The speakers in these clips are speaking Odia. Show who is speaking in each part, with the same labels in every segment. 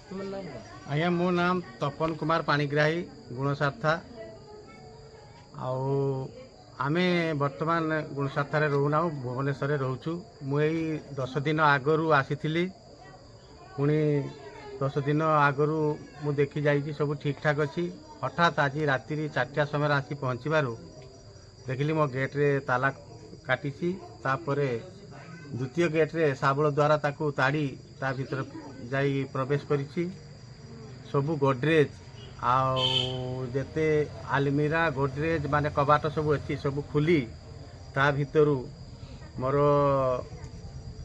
Speaker 1: ତୁମର ନାମ କ'ଣ?
Speaker 2: ଆଜ୍ଞା, ମୋ ନାମ ତପନ କୁମାର ପାଣିଗ୍ରାହୀ, ଗୁଣସାର୍ଥା। ଆଉ ଆମେ ବର୍ତ୍ତମାନ ଗୁଣସାର୍ଥାରେ ରହୁନାହୁଁ, ଭୁବନେଶ୍ୱରରେ ରହୁଛୁ। ମୁଁ ଏଇ 10 ଦିନ ଆଗରୁ ଆସିଥିଲି। ପୁଣି 10 ଦିନ ଆଗରୁ ମୁଁ ଦେଖି ଯାଇଛି, ସବୁ ଠିକ୍ଠାକ୍ ଅଛି। ହଠାତ୍ ଆଜି ରାତିରେ 4ଟା ସମୟରେ ଆସି ପହଞ୍ଚିବାରୁ ଦେଖିଲି ମୋ ଗେଟ୍ରେ ତାଲା କାଟିଛି। ତାପରେ ଦ୍ୱିତୀୟ ଗେଟ୍ରେ ଶାବଳ ଦ୍ୱାରା ତାକୁ ତାଡ଼ି ତା ଭିତରେ ଯାଇ ପ୍ରବେଶ କରିଛି। ସବୁ ଗୋଡରେଜ୍ ଆଉ ଯେତେ ଆଲମିରା, ଗୋଡରେଜ୍ ମାନେ କବାଟ ସବୁ ଅଛି, ସବୁ ଖୋଲି ତା ଭିତରୁ ମୋର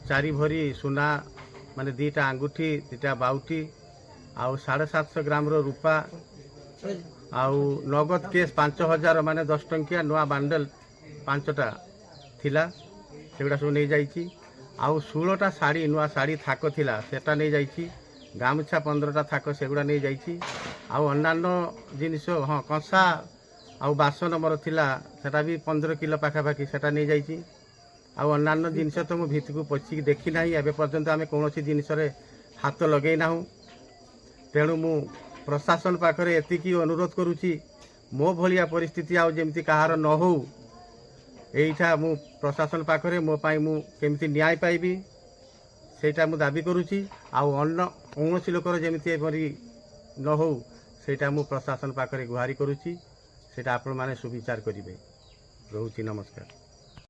Speaker 2: 4 ଭରି ସୁନା, ମାନେ 2ଟା ଆଙ୍ଗୁଠି, 2ଟା ବାଉଠି ଆଉ 750 ଗ୍ରାମର ରୂପା ଆଉ ନଗଦ କ୍ୟାସ୍ 5000, ମାନେ 10 ଟଙ୍କିଆ ନୂଆ ବାଣ୍ଡେଲ ପାଞ୍ଚଟା ଥିଲା, ସେଗୁଡ଼ା ସବୁ ନେଇଯାଇଛି। ଆଉ 16ଟା ଶାଢ଼ୀ, ନୂଆ ଶାଢ଼ୀ ଥାକ ଥିଲା, ସେଟା ନେଇଯାଇଛି। ଗାମୁଛା 15ଟା ଥାକ, ସେଗୁଡ଼ା ନେଇଯାଇଛି। ଆଉ ଅନ୍ୟାନ୍ୟ ଜିନିଷ, ହଁ, କଂସା ଆଉ ବାସନ ମୋର ଥିଲା, ସେଟା ବି 15 କିଲୋ ପାଖାପାଖି, ସେଟା ନେଇଯାଇଛି। ଆଉ ଅନ୍ୟାନ୍ୟ ଜିନିଷ ତ ମୁଁ ଭିତରକୁ ପଶିକି ଦେଖି ନାହିଁ। ଏବେ ପର୍ଯ୍ୟନ୍ତ ଆମେ କୌଣସି ଜିନିଷରେ ହାତ ଲଗେଇ ନାହୁଁ। ତେଣୁ ମୁଁ ପ୍ରଶାସନ ପାଖରେ ଏତିକି ଅନୁରୋଧ କରୁଛି, ମୋ ଭଳିଆ ପରିସ୍ଥିତି ଆଉ ଯେମିତି କାହାର ନ ହଉ। ଏଇଟା ମୁଁ ପ୍ରଶାସନ ପାଖରେ ମୋ ପାଇଁ ମୁଁ କେମିତି ନ୍ୟାୟ ପାଇବି, ସେଇଟା ମୁଁ ଦାବି କରୁଛି। ଆଉ ଅନ୍ୟ କୌଣସି ଲୋକର ଯେମିତି ଏପରି ନ ହଉ, ସେଇଟା ମୁଁ ପ୍ରଶାସନ ପାଖରେ ଗୁହାରି କରୁଛି। ସେଇଟା ଆପଣମାନେ ସୁବିଚାର କରିବେ। ରହୁଛି, ନମସ୍କାର।